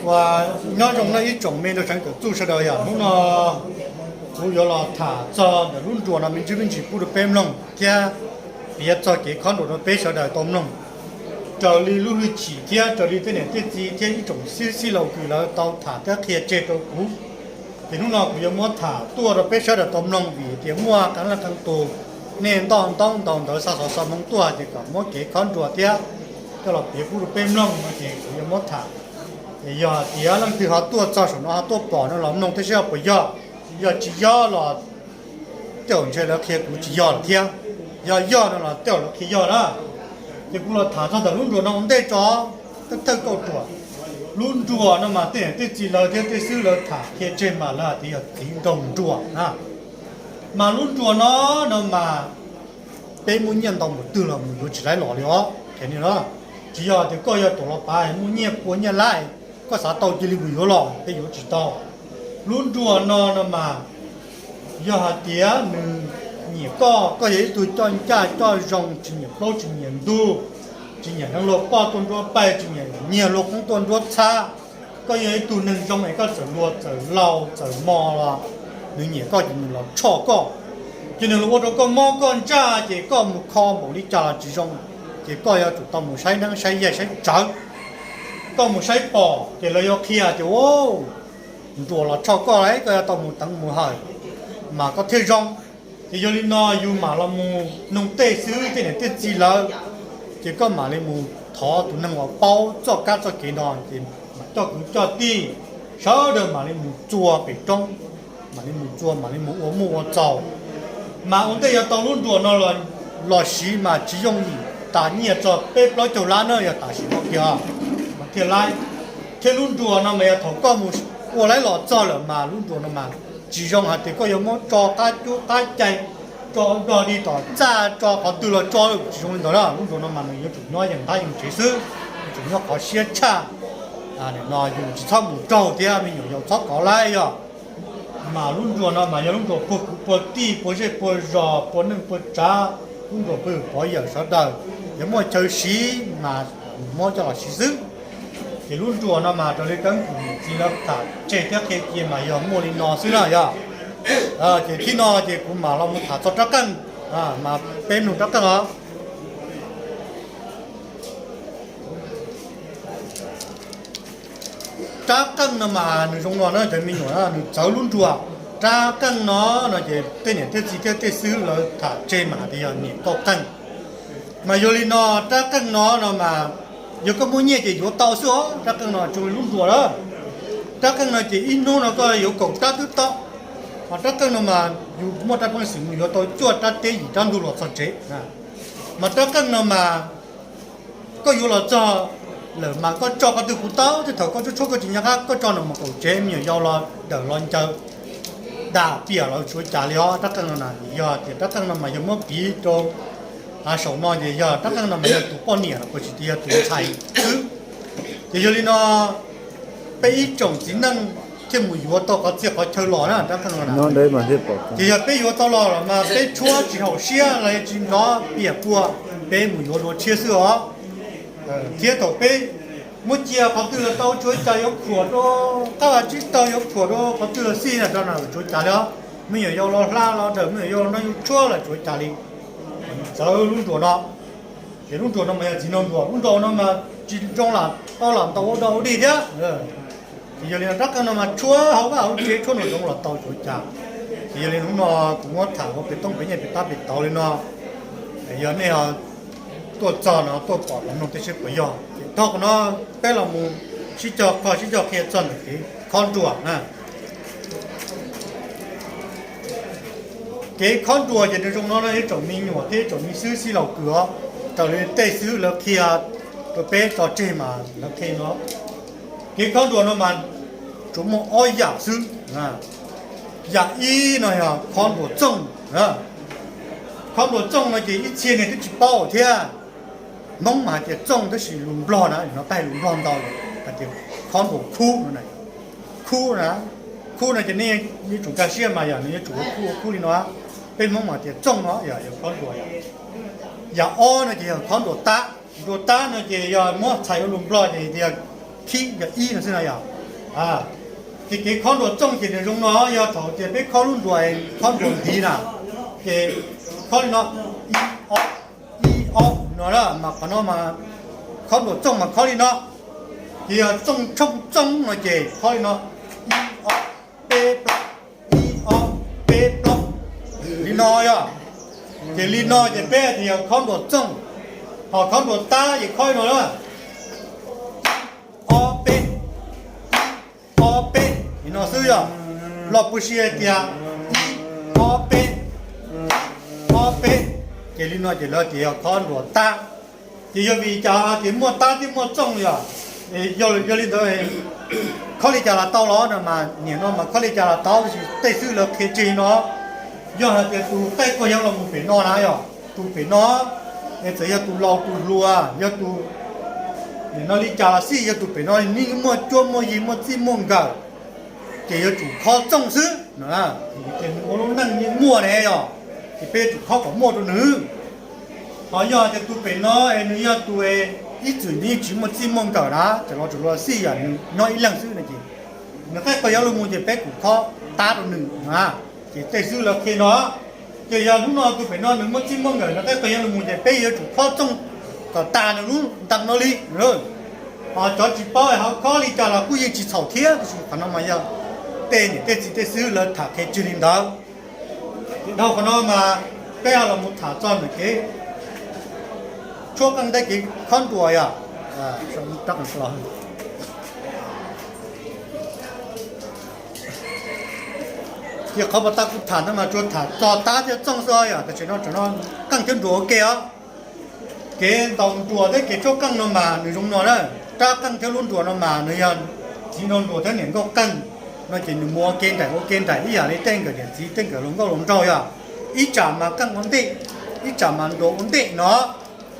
Ua, nyob zoo no ib tsoom me nraug tsev kawm txuj sawv daws, yog hnub no kuv yuav los tham txog ntawm lub nruas no me ntsis me ntsis pub rau peb mloog thiab piav txog kev khov nruas rau peb sawv daws tau mloog, raws li lub hwj chim thiab raws li tej niam tej txiv thiab ib tsoom xib xib laus kws lawv tau tham thiab qhia tseg rau kuv. Ces hnub no kuv yuav muab tham tuaj rau peb sawv daws tau mloog vim tias muaj qee leej qee tus nej ntoj ntoob ntau ntawv xa xov xa moo tuaj ces kom muab kev khov nruas thiab coj los piav pub rau peb mloog no ces kuv yuav muab tham. Ces yog tias leej twg ho tuaj txog saum no ho tuaj pom no los mloog thiab saib puas yog. Yog tsis yog los tej zaum ntshe lawv qhia kuv tsis yog lawm thiab. Yog yog no los tej zaum lawv qhia yog na. Ces kuv los tham txog ntawm lub nruas no ua ntej tso, thawj kauj ruam. Lub nruas no mas tej niam tej txiv lawv thiab tej xib hwb lawv tham qhia tseg mas lawv hais tias yog txiv nraug nruas na. Mas lub nruas no, no mas peb muaj nyiaj ntau npaum twg los mus yuav tsis laib los li os. Tsis yog tias koj yog tuam los pav muaj nyiaj pua nyiaj lab, koj xav tau cia li mus yuav los, peb yuav tsis tau. Lub nruas no, no mas yog hais tias nws nyiam koj, koj yog ib tug coj ncaj coj zoo, tsis nyiam plaub tsis nyiam ntug, tsis nyiam neeg luag poj tuaj nruab paj, tsis nyiam nyiag luag qoob tuaj nruab txhab, koj yog ib tug neeg zoo es koj txawm luag txawm laus txawm mos los nws nyiam koj ces nws los tshoj koj, ces nws los ua rau koj mob koj ntsaj ces koj mus kho npaum li cas los tsis zoo, ces koj yuav tsum tau mus saib neeb saib yaig saib tsawv. Koj mus saib pom ces lawv yuav qhia tias, nruas los tshoj koj lawm, koj yuav tau mus teev mus hawm mas koj thiaj zoo. Ces yog li no yus mam los mus nug tej xib hwb tej niam tej txiv lawv, ces koj mam li mus thov tus neeg uas paub txoj kab txoj kev no ces mam coj kwv coj tij sawv daws mam li mus txua pem roob, mam li mus txua mam li mus ua muaj ua txaus. Mas ua ntej yuav tau lub nruas no los siv mas tsis yooj yim, tas nyiaj txog peb plaub caug lab na, yog tam sim no kiag mas thiaj laib. Thiab lub nruas no mas yog thaum koj mus ua laib los txog lawm mas lub nruas no mas tsis zoo hais tias koj yuav muab tso qab cub qab cai, tso nrog li tom txaj, tso qhov twg los tso, tsis zoo li ntawd na. Lub nruas no mas nws yuav tsum nyob yeej qab yeej tsev xwb, yuav tsum nyob qhov siab tshaj. No yus tsis txhob mus raug thiab me nyuam yaus txhob kov laib yog. Mas lub nruas no mas yog lub nruas puag kwv puag tij puag zej puag zos puag neej puag tsav, lub nruas puag pov yawm sawv daws, yog muaj chaw siv mas muab coj los siv xwb. Ces lub nruas no mas raws li keeb kwm niam txiv lawv tham tseg thiab qhia cia mas yog muaj li no xwb na yog. Ces thib no ces kuv mam los mus tham txog rab qeej, mas peb mloog rab qeej os. Rab qeej no mas nws zoo no na cov me nyuam, nws txawv lub nruas. Rab qeej no no ces tej niam tej txiv thiab tej xib hwb lawv tham tseg mas hais tias yog niam kauj qeej. Mas yog li no, rab qeej no no mas yog koj muaj nyiaj ces yuav tau xwb os. Rab qeej no tsis zoo li lub nruas lawm. Rab qeej no ces ib hnub no koj yuav kaum rab twb tau. Mas rab qeej no mas yus muaj rab peev xwm mus yuav tau cuaj rab teb yim rab ntug los txog tsev. Mas rab qeej no mas koj yuav los txog lawm mas koj tso qhov twg kuj tau, tej thaum koj tshuab tshuab koj tsis nco qab koj tso nws mus kaum tsev, me nyuam yaus los dawm los ncaws dam piam los tsis ua cas li os. Rab qeej no na yog tias rab qeej no mas yog muab piv rau saum no ces yog rab qeej no mas yog tus poj niam los puas tsis tias yog tus ntxhais xwb. Ces yog li no peb ib tsoom txiv neej thiaj mus yuav tau qhov txhia qhov chaw los na rab qeej no na. Ces yog peb yuav tau los los mas peb tshuab tsis haum siab los tsis hnov piam pua, peb mus yuav dua tshiab xwb os. Thiab thaum peb muab cia qhov twg los tau, tsis ua cas, yuav khuam rau qab vaj tsib taug, yuav khuam rau qhov twg los xij na rau na tsis ua cas li os. Me nyuam yaus los hla los dawm, me nyuam yaus los nrog yus tshuab los tsis ua cas li. Txawv lub nruas no. Ces lub nruas no mas yog txiv nraug nruas, lub nruas no mas tsis zoo lam tau lam ntaus ua dog ua dig thiab. Ces yog li no rab qeej no mas tshuab hauv vaj hauv tsev, tshuab nraum zoov los tau tsis ua cas. Ces yog li hnub no kuv muab tham ua pem toob pem nyiaj pem tab pem tauv li no. Yog nej tuaj txog no tuaj pom los mloog tej seb puas yog. Ces dhau qhov no peb los mus sib cog qhov sib cog qhia txog ntawm kev khov nruas na. Kev khov nruas ces nws zoo no na ib tsoom me nyuam thiab ib tsoom me xib hwb xib laus kws os, raws li tej xib hwb lawv qhia rau peb tso tseg mas lawv qhia no. Kev khov nruas no mas tsuas muaj ob yam xwb. Yam ib no yog khov nruas txooj. Khov nruas txooj no ces ib txhia neeg twb tsis paub thiab. Hmoob mas hais tias txooj tab sis lus Nplog na, no peb hais lus Nplog ntau lawm hais tias khov nruas khub no. Khub na, khub no ces nej yuav tsum nkag siab mas yog nws yuav tsum ua khub ua khub li no. Peb Hmoob mas tias txooj no yog khov nruas. Yam ob no ces yog khov nruas tab. Nruas tab no ces yog muab txhais ua lus Nplog ces tias khib, yog ib no xwb no yog. Ces kev khob nruas txooj ces nws zoo no, yog thaum tias peb khob lub nruas, khob nruas ntiv na, ces khob li no, ib ob, ib ob no, mas qhov no mas khob nruas txooj mas khob li no. Ces yog txooj tshooj txooj no ces khob li no, ib ob peb plaub, ib ob peb plaub, li no yog. Ces li no ces peb tias yog khob nruas txooj. Ho khob nruas tab ces khob li no na, ob peb, ob peb, li no xwb yog. Los puas sis hais tias ib ob peb, ob peb, ces li no ces lawv tias yog khob nruas tab. Ces yog vim cas hais tias muaj tab thiab muaj txooj yog, yog li ntawd khob li cas los tau los no mas, niam no mas khob li cas los tau, tab sis tej xwb lawv qhia tseg no. Yog hais tias tus qaij qog yog los mus pem no na yog, tus pem no, es txawm yog tus laus tus hluas, yog tus, nim no li cas los xij, yog tus pem no yeej muaj cuab muaj yig muaj txij muaj nkawm, ces yuav tsum khob txooj xwb no. Ces nws ua lub neej yeej muaj ne yog, ces peb yuav tsum khob kom muaj rau nws. Ho yog tias tus pem no es nws yog tus ib txwm nws yeej tsis muaj txij muaj nkawm na, ces los tsuas luag xij yog nws nyob ib leeg xwb no ces nws qaij qog yuav los mus ces peb kuj khob tab rau nws na. Ces tej xwb lawv qhia no. Ces yog hnub no tus pem no nws muaj txij muaj nkawm, nws qaij qog yuav los mus ces peb yuav tsum khob txooj kom tas nws lub ntees no li. Ho cov tsis paub hais khob li cas los kuj yeej tsis txhaum thiab, tab sis qhov no mas yog tej niam tej txiv tej xwb lawv tham qhia tseg li ntawd. Ces dhau qhov no mas peb ho los mus tham txog ntawm kev tshuab qeej thiab kev khob nruas yog. Ces qhov pas tas kuv tham no mas tsuas tham txog tab thiab txooj xwb yog, tam sim no tseem noj qeej thiab nruas ua ke os. Kev ntaus nruas thiab kev tshuab qeej no mas nws zoo no na, rab qeej thiab lub nruas no mas nws yog txiv nraug nruas thiab niam nkauj qeej no ces nws mus ua ke nraim ua ke nraim ib yam li tej nkawm niam txiv tej nkawm hluas nkauj hluas nraug yog, ib tsam mas qeej ua ntej, ib tsam mas nruas ua ntej no.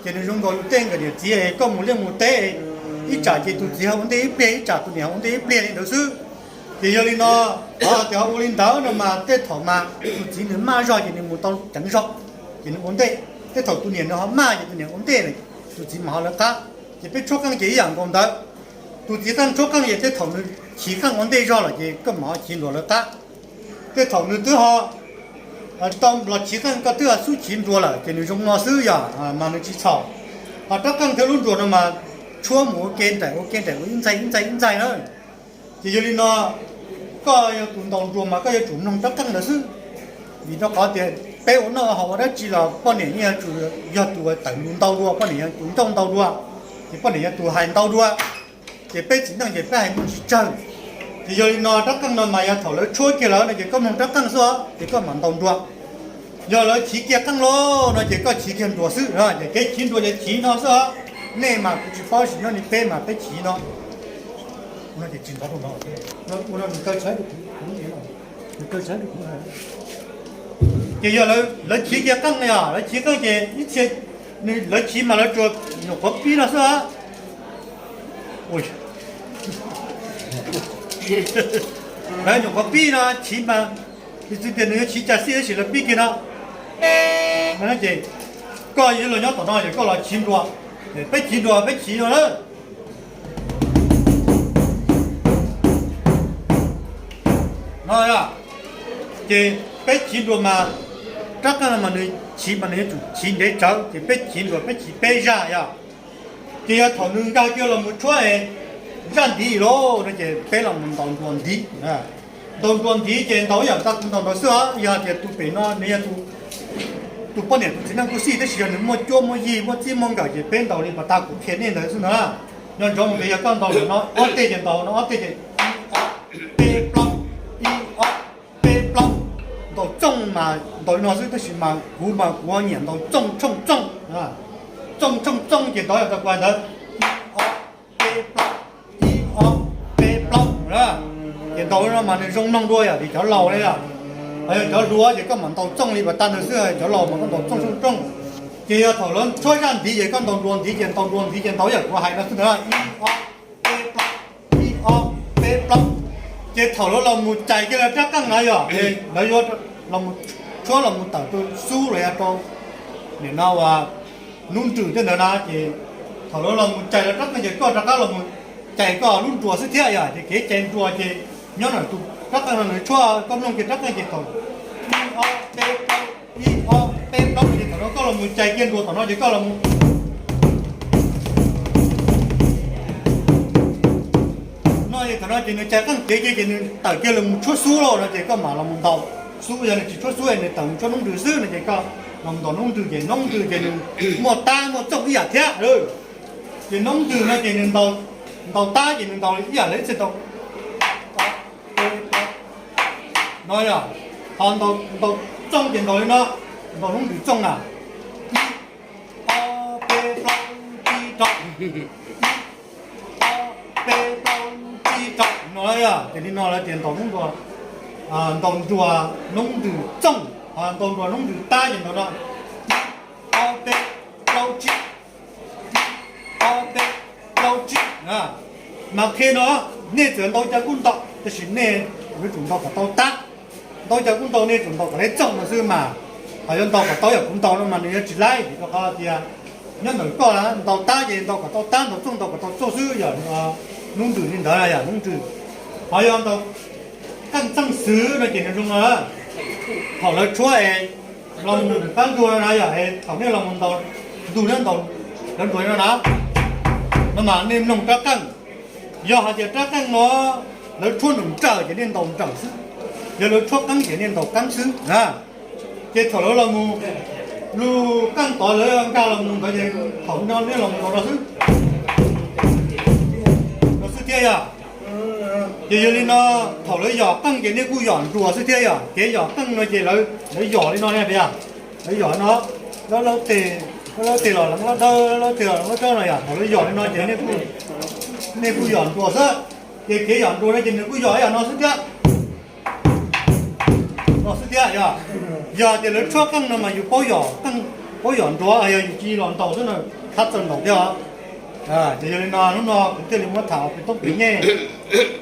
Ces nws zoo nkaus yus tej nkawm niam txiv koj mus liaj mus teb, ib tsam ces tus txiv ho ua ntej ib pliag, ib tsam tus niam ho ua ntej ib pliag li ntawd xwb. Ces yog li no, qhov tias ho ua li ntawd no mas tej thaum mas tus txiv nws maj zog ces nws mus tau ceev zog, ces nws ua ntej. Tej thaum tus niam nws ho maj ces tus niam ua ntej, tus txiv mas ho lawv qab. Ces peb tshuab qeej ces ib yam nkaus ntawd. Tus txiv qeej tshuab qeej ces tej thaum nws chiv qeej ua ntej zog lawm ces koj mam ho chiv nruas lawv qab. Tej thaum nws twb ho tau los chiv qeej koj twb ho xub chiv nruas lawm ces nws zoo no xwb yog mas nws tsis txhaum. Ho rab qeej thiab lub nruas no mas tshuab mus ua ke nraim ua ke nraim ua ib ntxaig ib ntxaig ib ntxaig na. Ces yog li no, koj yog tus ntaus nruas mas koj yuav tsum mloog rab qeej ntawd xwb. Vim rau qhov tias peb ua noj haus ua dab tsi los poj niam yeej yuav tsum yog tus tawm lus ntau dua, poj niam yog tus ncauj ntau dua, ces poj niam yog tus hais ntau dua. Ces peb txiv neej ces peb hais muaj tsis tsawg. Ces yog li no rab qeej no mas yog thaum lawv tshuab kiag lawm no ces koj mloog rab qeej xwb os, ces koj mam ntaus nruas. Yog lawv chiv kiag qeej lawm no ces koj chiv kiag nruas xwb, ces kev chiv nruas ces chiv no xwb os. Nej mas kuv tsis paub sim nyob li peb mas peb chiv no. Ces yog lawv chiv kiag qeej, yog lawv chiv qeej ces ib txhia lawv chiv mas lawv tsuas nyuam qhuav pib no xwb os. Lawv nyuam qhuav pib no chiv mas, piv txwv tias nws yuav chiv cas xij tab sis lawv pib kiag no. Ces koj yuav los nyob tom no ces koj los chiv nruas, peb chiv nruas peb chiv no na. No, ces peb chiv nruas mas rab qeej no mas nws chiv mas nws yuav tsum chiv ntev tsawv ces peb chiv nruas peb chiv peb zaj yog. Ces yog thaum nws nkag kiag los mus tshuab zaj ntiv lawm no ces peb los mus ntaus nruas ntiv. Ntaus nruas ntiv ces ntaus ib yam li kuv ntaus ntawd xwb os. Yog hais tias tus pem no nws yog tus poj niam tus txiv neej kuj xij tab sis yog nws muaj cuab muaj yig muaj txij muaj nkawm ces peb ntaus li pas tas kuv qhia nej ntawd xwb ntag. Nco ntsoov tias yog koj ntaus ntawm no ob teg ces ntaus no ob teg ces ib ob peb plaub, ib ob peb plaub. Ntaus txooj mas ntaus li no xwb tab sis mas kuv mas kuv nyiam ntaus txooj tshooj txooj. Txooj tshooj txooj ces ntaus yam tas kuv hais ntawd, ib ob peb plaub, ib ob peb plaub. Ces ntaus li no mas nws zoo mloog dua yom, vim cov laus li os. Ho yog cov hluas ces koj mam ntaus txooj li pas tas ntawd xwb, cov laus mas koj ntaus txooj tshooj txooj. Ces yog thaum lawv tshuab zaj ntiv ces koj ntaus nruas ntiv ces ntaus nruas ntiv ces ntaus yam kuv hais no xwb ntag, ib ob peb plaub, ib ob peb plaub. Ces thaum lawv los mus cais kiag lawv rab qeej na yom, lawv yuav los tshuab los mus tawm rau xub los yog rau nim no uas hnub nrws tej ntawd na ces thaum lawv los mus cais lawv rab qeej ces koj rov qab los mus cais koj lub nruas xwb thiab yom. Ces kev cais nruas ces nyob ntawm tus rab qeej no nws tshuab koj mloog kiag rab qeej ces thaum ib ob peb plaub, ib ob peb plaub ces thaum no koj los mus cais kiag nruas tom no ces koj los mus no ces thaum no ces nws cais qeej tiav kiag ces nws tawm kiag los mus tshuab xub lawm no ces koj mam los mus ntaus xub. Yog nws tsis tshuab xub nws tawm mus tshuab noob ntws xwb no ces koj los mus ntaus noob ntws ces noob ntws ces nws muaj tab muaj txooj ib yam thiab. Ces noob ntws no ces nws ntaus tab ces nws ntaus ib yam li txij tau no yog, ho ntaus txooj ces ntaus li no, ntaus noob ntws txooj na, ib ob peb plaub tsib rau, ib ob peb plaub tsib rau no yog. Ces li no lawv tias ntaus noob nruas, ntaus nruas noob ntws txooj, ho ntaus nruas noob ntws tab ces ntaus no, ib ob peb plaub tsib, ib ob peb plaub tsib. Mas qhia no nej txawm ntaus cas kuj ntaus tab sis nej yuav tsum ntaus kom tau tab, ntaus cas kuj ntaus nej tsum ntaus kom tau txooj no xwb mas. Ho yuav ntaus kom tau yam kuv ntaus no mas nws yuav tsis laib vim rau qhov tias nyob ntawm koj ntaus tab ces ntaus kom tau tab, ntaus txooj ntaus kom tau txooj xwb yog noob ntws li ntawd yog noob ntws. Ho yog ntaus qeej txeej xwb no ces nws zoo no, thaum lawv tshuab es los mus nws qab ntuag no na yog es thaum nej los mus ntaus ntug ntaus lawv nruas no na, no mas nej mloog rab qeej. Yog hais tias rab qeej no lawv tshuab nrawm ces nej ntaus nrawm xwb, yog lawv tshuab qeeb ces nej ntaus qeeb xwb na. Ces thaum lawv los mus lub qeej tod lawv nkag los mus ntawd ces thaum no nej los mus ntaus no xwb, no xwb thiab yog. Ces yog li no, thaum lawv yos qeej ces nej kuj yos nruas xwb thiab yog. Kev yos qeej no ces lawv yos li no ne, lawv yos no, lawv lawb tes los lawv dawb, lawb tes los lawv dawb no yog. Thaum lawv yos li no ces nej kuj yos nruas xwb. Ces kev yos nruas no ces nws kuj yos ib yam no xwb thiab, no xwb thiab yog. Yog tias lawv tshuab qeej no mas yus paub yos qeej, paub yos nruas, yog yus cia li los ntaus xwb no, thab txawj ntaus thiab os. Ces yog li no hnub no kuv thiaj li muab tham pem toob pem nyej,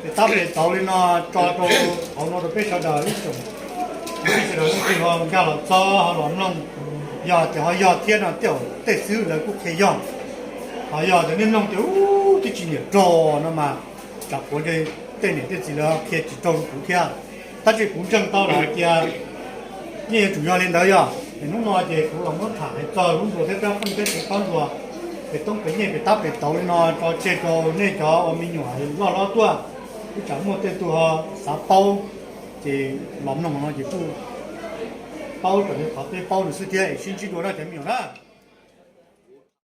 pem tab pem tauv li no tso rau hauv no rau peb sawv daws ib tsoom, sawv daws leej twg ho nkag los txog ho los mloog, yog tias ho yog thiab no tej xwb lawv kuj qhia yog. Ho yog tias nej mloog tias ub twb tsis nyiam raug no mas tsam puav tej niam tej txiv lawv qhia tsis raug kuv thiab. Tab sis kuv ntseeg tau lawm hais tias yeej yuav tsum yog li ntawd yog. Es hnub no ces kuv los muab tham hais txog lub nruas thiab rab qeej thiab kev paub nruas pem toob pem nyej pem tab pem tauv li no tso tseg rau nej cov ua me nyuam loj hlob tuaj. Ib tsam muaj tej tug ho xav paub ces los mloog no ces kuj paub raws li qhov peb paub no xwb thiab es sib ntsib dua na cov me nyuam na.